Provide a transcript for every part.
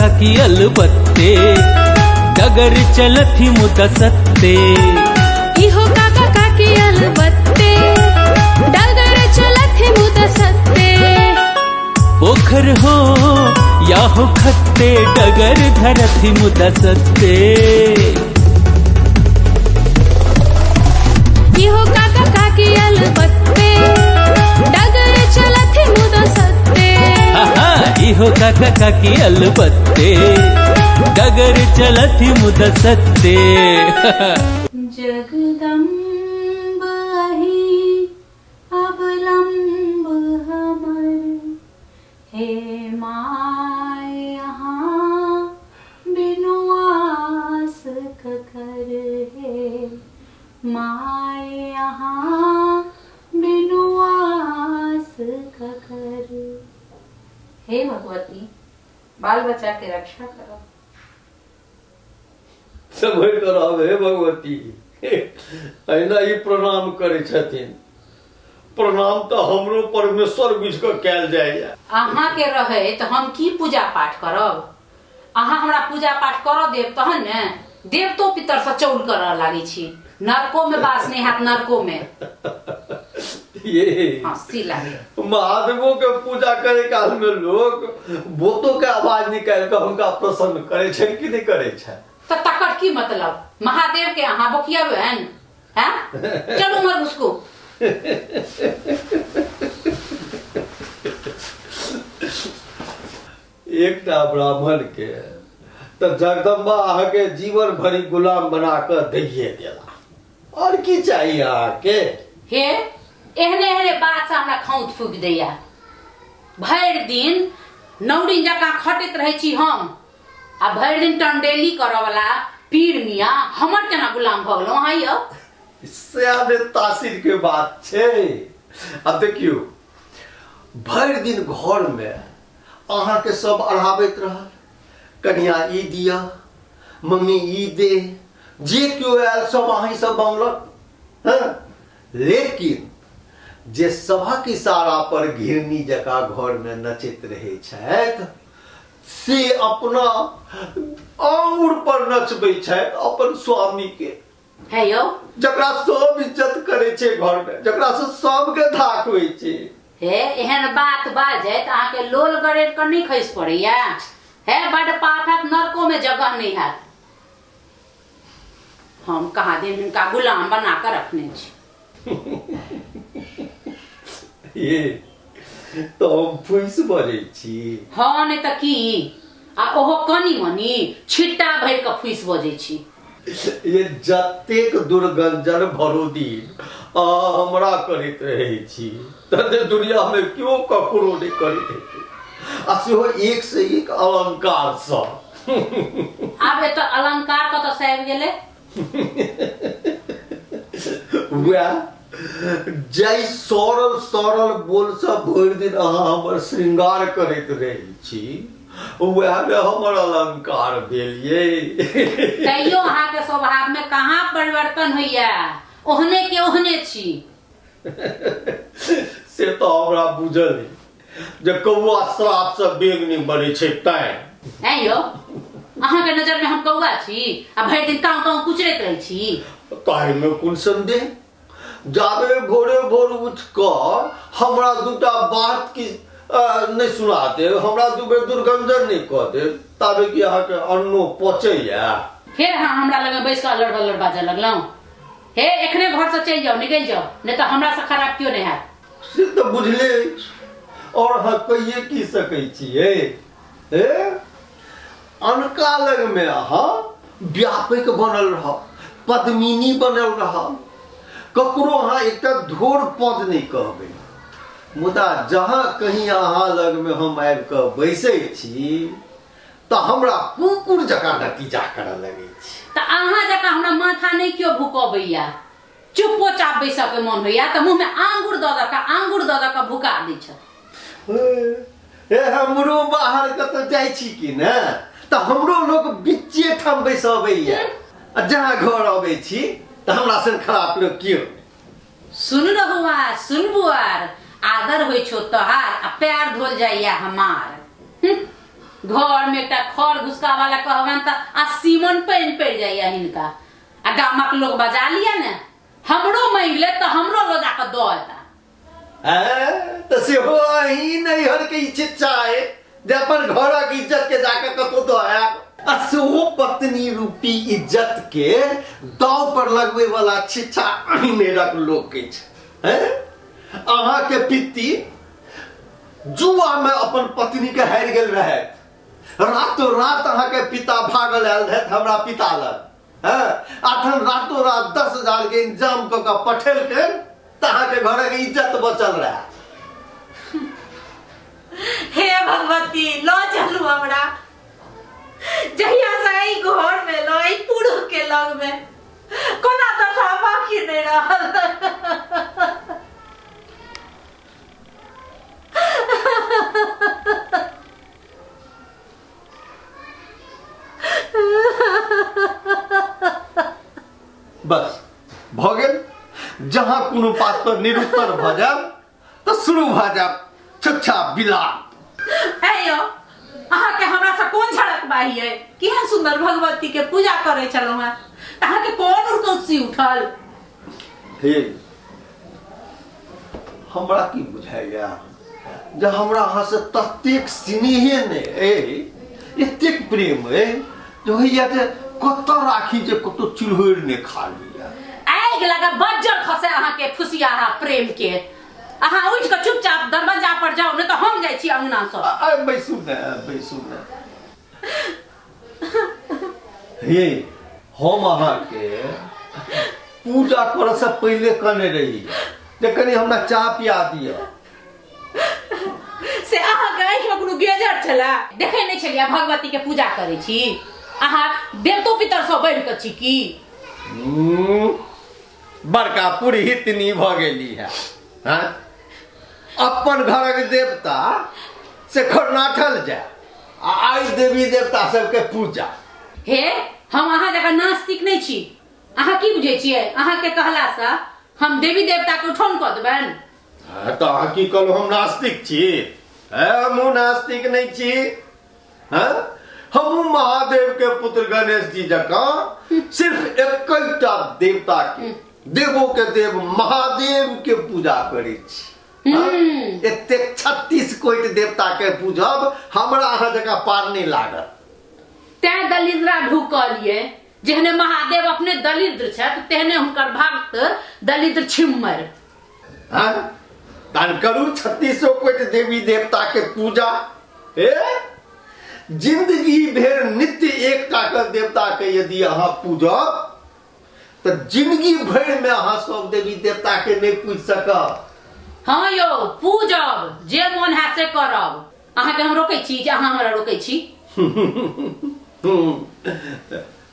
काकी अलबत्ते, डगर चलथि मुदा सत्ते। इहो काका काकी अलबत्ते, डगर चलथि मुदा सत्ते। पोखर हो या हो खत्ते, डगर धरथि मुदा सत्ते। इहो काका काकी अलबत्ते, डगर चलथि मुदा सत्ते। आहा, इहो काका काकी अलबत्ते, डगर चलथि मुदा सत्ते। जगदम्ब अहीं अवलम्ब हमर, हे my अहाँ बिनु आस ककर, हे my अहाँ बिनु आस ककर। हे भगवती, बाल बच्चा के रक्षा करो। सम्हरि कऽ रहब हे भगवती। एहिना ई प्रणाम करै छथिन। प्रणाम तऽ हमरो परमेश्वर बुझि कऽ कयल जाइए। अहाँके रहै तऽ हम की पूजा पाठ करब? अहाँ हमरा पूजा पाठ करऽ देब तहन ने। देवतो पितरसँ चौल करऽ लागै छी। नरकोमे वास नहि हैत, नरकोमे। ये हँसी लागै। महादेवो के पूजा करे काल में लोग बोतो के आवाज निकालि कऽ हुनका प्रसन्न करे छनि कि नहि करे छनि? तऽ तकर की मतलब? महादेव के अहाँ बोकियबनि? हैं, चलू उमर घुसकू। एकटा ब्राह्मण के तऽ जगदम्बा अहाँके जीवन भरि गुलाम बना कऽ दैये देला, और की चाही अहाँके? हे, एहने एहने बात से हमरा खौंत फूकि दैया। भरि दिन नौरिन जकाँ खटैत रहै छी हम, आ भरि दिन टंडेली करऽ वाला पीर मियाँ हमर केना गुलाम भऽ गेलहुँ अहाँ यौ? सएह ने तासीर के बात छै। आब देखियौ, भरि दिन घर में अहाँके सब अढ़ाबैत रहल, कनिया ई दिया, मम्मी ई दे, जे केओ आयल सब अहीं सब मांगलक। हँ, लेकिन जे सभक इशारा पर घिरनी जकाँ घर में नचैत रहै छथि से अपना आंगुर पर नचबै छथि अपन स्वामी के। हे यौ, जकरा सब इज्जत करै छै घर में, जकरा से सबके धाक होइ छै। हे, एहन बात बाजै तऽ अहाँके लोल गड़ेर कऽ नहि खसि पड़ैया? हे, बड्ड पाप हैत, नरको में जगह नहि हैत। हम कहाँ दिन हिनका गुलाम बना कऽ रखने छी। ये तऽ हम फूसि बजै छी? हँ, नहि तऽ की? आ ओहो कनि मनि छिट्टा भरि कऽ फूसि बजै छी। ये जतेक दुर्गंजन भरो दिन अहाँ हमरा करैत रहै छी, तते दुनिया में केओ ककरो नहि करैत हेतै, आ सेहो एक से एक अलंकार सँ। आब एतऽ अलंकार कतऽ से आबि गेलै? वएह जाहि सरल सरल बोलसँ भरि दिन अहाँ हमर श्रृंगार करैत रहै छी, वएह ने हमर अलंकार भेल ये। तैयो अहाँके स्वभाव में कहाँ परिवर्तन होइया, ओहने के ओहने छी। से तऽ हमरा बुझल अइ जे कौआ श्रापसँ बेग नहि बनै छै, तैं। ऐं यौ, अहाँके नजर में हम कौआ छी आ भरि दिन काँव काँव कुचरैत रहै छी? ताहिमे कोन संदेह? जाबे भोरे भोर उठि कऽ हमरा दूटा बात की नहि सुना देब, हमरा दू बेर दुर्गंजन नहि कऽ देब, ताबे कि अहाँके अन्नो पचैया? फेर अहाँ हमरा लग बैस कऽ अल्लड़ बल्लड़ बाजऽ लगलहुँ। हे, एखने घरसँ चलि जाउ, निकलि जाउ, नहि तऽ हमरासँ खराब केओ नहि हैत। से तऽ बुझले अछि, आओर अहाँ कहिए की सकै छियै? हे, अनका लगमे अहाँ व्यापक बनल रहब, पद्मिनी बनल रहब, ककरो अहाँ एकटा धोर पद नहि कहबै, मुदा जहाँ कहीं अहाँ लगमे हम आबि कऽ बैसै छी तऽ हमरा कुकुर जकाँ नतीजा करऽ लगै छी। तऽ अहाँ जकाँ हमरा माथा नहि केओ भुकबैया। चुप्पो चाप बैसऽ के मन होइया तऽ मुँहमे आंगुर दऽ दऽ कऽ, आंगुर दऽ दऽ कऽ भुका दै छथि। हे, हमरो बाहर कतौ जाइ छी कि ने तऽ हमरो लोक बिच्चे ठाम बैसबैया, आ जहाँ घर अबै छी तऽ हमरा सन खराब लोक केओ नहि। सुन रहुआ, सुन बुआर, आदर होइ छौ तोहार आ पैर धोल जाइया हमार। घर में एकटा खर घुसका वाला कहबनि तऽ आ सीमन पानि पड़ि जाइया हिनका। आ गामक लोग बजा लिया ने, हमरो मांगि लेत तऽ हमरो लऽ जाकऽ दऽ एता। तऽ सेहो अहीं नैहर के इच्छा है जे अपन घरक इज्जत के जाके कतौ दऽ आयब। आ सेहो पत्नी रूपी इज्जत के दाव पर लगबै वाला शिक्षा अहीं नैहरक लोक के छै। अहाँ के पित्ती जुआ में अपन पत्नी के हारि गेल रहे, रातों रात अहाँ के पिता भागल आयल रहथि हमरा पिता लग। अखन रातों रात 10,000 के इंतजाम कऽ कऽ पठेलकै तऽ अहाँके घरक इज्जत बचल रहे। हे भगवती लऽ चलू हमरा, जहिया से एहि घर में लऽ एहि पुरुष के लग में कोना दशा बाकी नहीं रहल। बस भऽ गेल, जहाँ कोनो बात पर निरुत्तर भऽ जायब तऽ शुरू भऽ जायब छुच्छा बिलाप। यौ अहाँके हमरा से कोन झड़क बाही है? केहन सुंदर भगवती के पूजा करे छलहुँ हेँ, अहाँके कोन उड़कौसी उठल? हे हमरा की बुझाइया जे हमरा अहाँ से ततेक स्नेहे नहि अइ, एतेक प्रेम अइ जे होइया जे कतऽ राखी जे कतौ चिल्होरि नहि खा लिअ। आगि लगा बज्जर खसे अहाँके फुसियाहा प्रेम के। अहाँ उठि कऽ चुपचाप दरवाजा पर जाउ, नहि तऽ हम जाइ छी अंगना सँ। आ बैसू ने, बैसू ने। हे हम अहाँके पूजा करऽ से पहिले कहने रही जे कनि हमरा चाह पिया दिअ। से अहाँके आँखिमे कोनो गेजर छलै? देखै नहि छलियै भगवती के पूजा करै छी, अहाँ देवतो पितर सँ बढ़ि कऽ छी की? बड़का पुरोहितनी भऽ गेली है। हाँ? अपन घरक देवता से खरनाठल जाय आ आइ देवी देवता सबके पूजा। हे हम अहाँ जकाँ नास्तिक नहि छी। अहाँ की बुझै छियै अहाँके कहलासँ हम देवी देवता के उठौन कऽ देबनि? तऽ अहाँ की कहलहुँ हम नास्तिक छी? हमहूँ नास्तिक नहि छी। हमहूँ महादेव के पुत्र गणेश जी जकाँ सिर्फ एकटा देवता के, देवो के देव महादेव के पूजा करै छी। एतेक 36 कोटि देवता के पूजब हमरा अहाँ जकाँ पार नहि लागत। तैं दलिद्रा ढुकलियै, जेहने महादेव अपने दलिद्र छथि तेहने हुनकर भक्त दलिद्र छिम्मर। तहन करू 36 कोटि देवी देवता के पूजा। हे जिंदगी भर नित्य एकटा के देवता के यदि अहाँ पूजब तऽ जिंदगी भर में अहाँ सब देवी देवता के नहीं पूज सकब। हाँ यौ पूजब, जे मन है से करब। अहाँके हम रोकै छी जे अहाँ हमरा रोकै छी?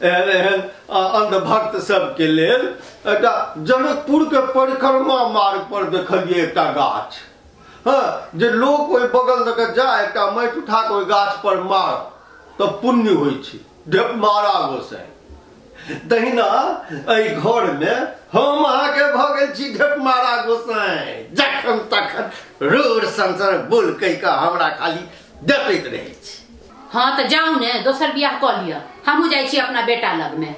एहन एहन अंधभक्त सबके लेल एकटा जनकपुर के परिक्रमा मार्ग पर देखलियै एकटा गाछ। हाँ, जे लोक ओहि बगल दऽ कऽ जाय एकटा माटि उठा कऽ ओहि गाछ पर मार तऽ पुण्य होइ छै, ढेप मारा गोसाइ। तहिना एहि घरमे हम अहाँके भऽ गेल छी ढेप मारा गोसाइ, जखन तखन रोड संसर बोल कहि कऽ हमरा खाली डटैत रहै छी। हाँ तऽ जाउ ने दोसर बियाह कऽ लिअ, हमहूँ जाइ छी अपना बेटा लगमे।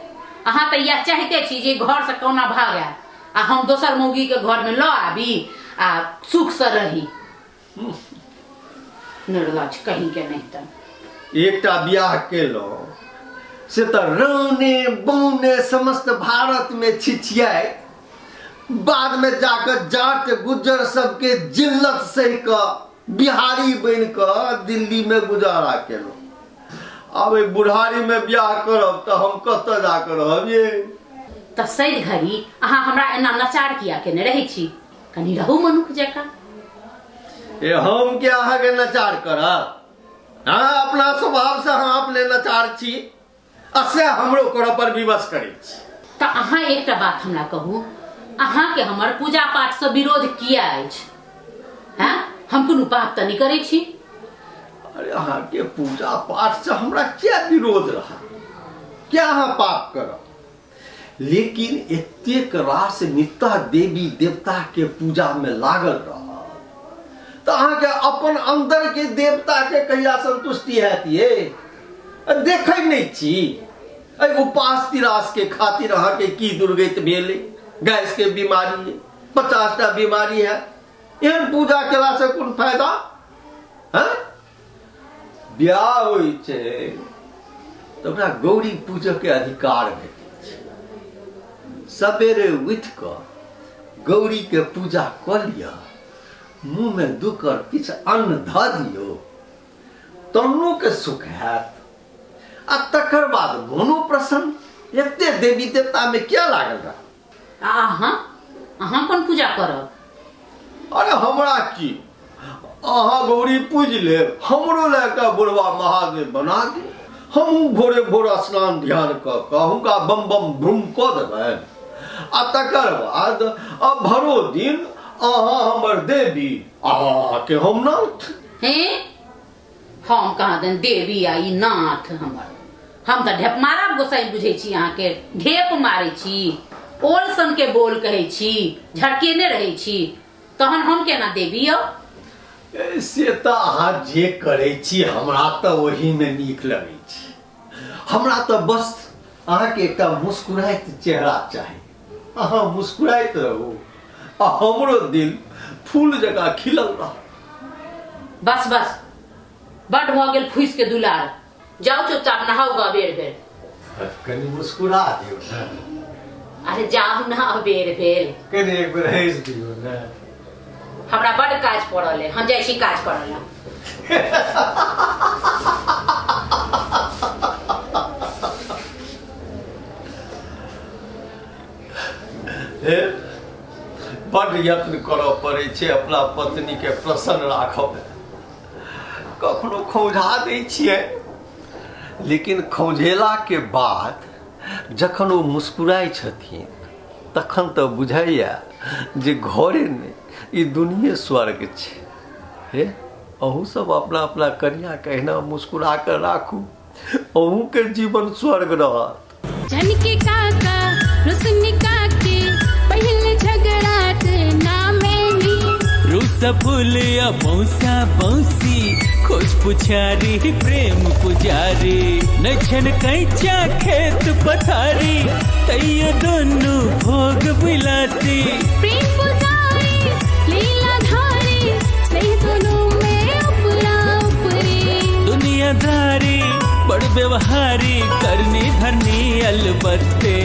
अहाँ तऽ इएह चाहिते छी जे घरसँ कोना भागय आ हम दोसर मौगीके घरमे लऽ आबी आ सुखसँ रही। निर्लज कहीं के नहीं तऽ। एकटा बियाह केलहुँ से तऽ रौने बौने समस्त भारतमे छिछियाइत, बादमे जाकऽ जाट गुज्जर सबके जिल्लत सहि कऽ बिहारी बनि कऽ दिल्लीमे गुजारा केलहुँ। आब एहि बुढ़ारीमे बियाह करब तऽ हम कतऽ जाकऽ रहब ये? तऽ सैद घड़ी अहाँ हमरा एना नचार किया केने रहै छी? कनी रहू मनुख जकाँ। ए हम के अहाँके नचार करब? हाँ अपना स्वभाव से अहाँ अपने नचार छी आ से हमरो करऽ पर विवश करै छी। तऽ अहाँ एकटा बात हमरा कहू, अहाँके हमर पूजा पाठ से विरोध किया अछि? हैं, हम कोनो पाप तऽ नहि करै छी? अरे अहाँके पूजा पाठ से हमरा किया विरोध रहत, किया अहाँ पाप करब? लेकिन एतेक रास नित्य देवी देवता के पूजा में लागल रहब तऽ अहाँके अपन अंदर के देवता के कहिया संतुष्टि हैत ये? देखै नहि छी एहि उपास तिरास के खातिर अहाँके की दुर्गति भेलै? गैस के बीमारी है, 50टा बीमारी है, एहन पूजा केला से कोन फायदा? हैं, ब्याह होइ छै तऽ ओकरा गौरी पूजऽ के अधिकार भेटै छै। सबेरे उठि कऽ गौरी के पूजा कऽ लिअ, मुँह में दू कर किछु अन्न धऽ दियौ, तन्नो के सुख हैत आ तकर बाद मोनो प्रसन्न। एते देवी देवता में क्या लागल रह? आ अहाँ अहाँ कोन पूजा करब? अरे हमरा की, अहाँ गौरी पूज लेब, हमरो लए कऽ बुढ़वा महादेव बना दे, हमहूँ भोरे भोर स्नान ध्यान कऽ कऽ हुनका बम बम भ्रूम कऽ देबनि आ तकर बाद आ भरो दिन अहाँ हमर देवी, अहाँके हम नाथ। हे, हम कहाँ दन देवी आ ई नाथ हमर। हम तऽ ढेप मारब गोसाई बुझै छी, अहाँके ढेप मारै छी, ओल सन के बोल कहै छी, झड़केने रहै छी, तहन हम केना देवी यौ? से तऽ अहाँ जे करै छी हमरा तऽ ओहीमे नीक लगै छै। हमरा तऽ बस अहाँके एकटा मुस्कुराइत चेहरा चाही, अहाँ मुस्कुराइत रहू आ हमरो दिल फूल जकाँ खिलल रह। बस बस, बड भऽ गेल फूसि के दुलार, जाउ चुपचाप नहाउ ग अबेर भेल। कनि मुस्कुरा दियौ ने। अरे जाउ ना, अबेर भेल। कनि एक बेर हँसि दियौ ने। हमरा बड काज पड़ल है, हम जाइ छी काज करऽ लए। हे, बड यत्न करऽ पड़ै छै अपना पत्नीके प्रसन्न राखऽमे। कखनो खौंझा दै छियै, लेकिन खौंझेलाके बाद जखन ओ मुस्कुराइ छथिन तखन तऽ बुझाइया जे घरे नहि ई दुनिये स्वर्ग छै। हे, अहूँ सब अपना अपना कनियाके एहिना मुस्कुरा कऽ राखू, अहूँके जीवन स्वर्ग रहत। झनके काका रुसनी काकी पहले झगड़ा ना मैनी, रूसा फूलिया बौसा बौसी, खोज पुछारी प्रेम पुजारी, नछन कैचा खेत पथारी, तैयो दोनों भोग विलासी। प्रेम पुजारी लीला धारी, सही दोनों में उपरा उपरी। दुनियादारी बड़ व्यवहारी, करनी धरनी अलबत्ते।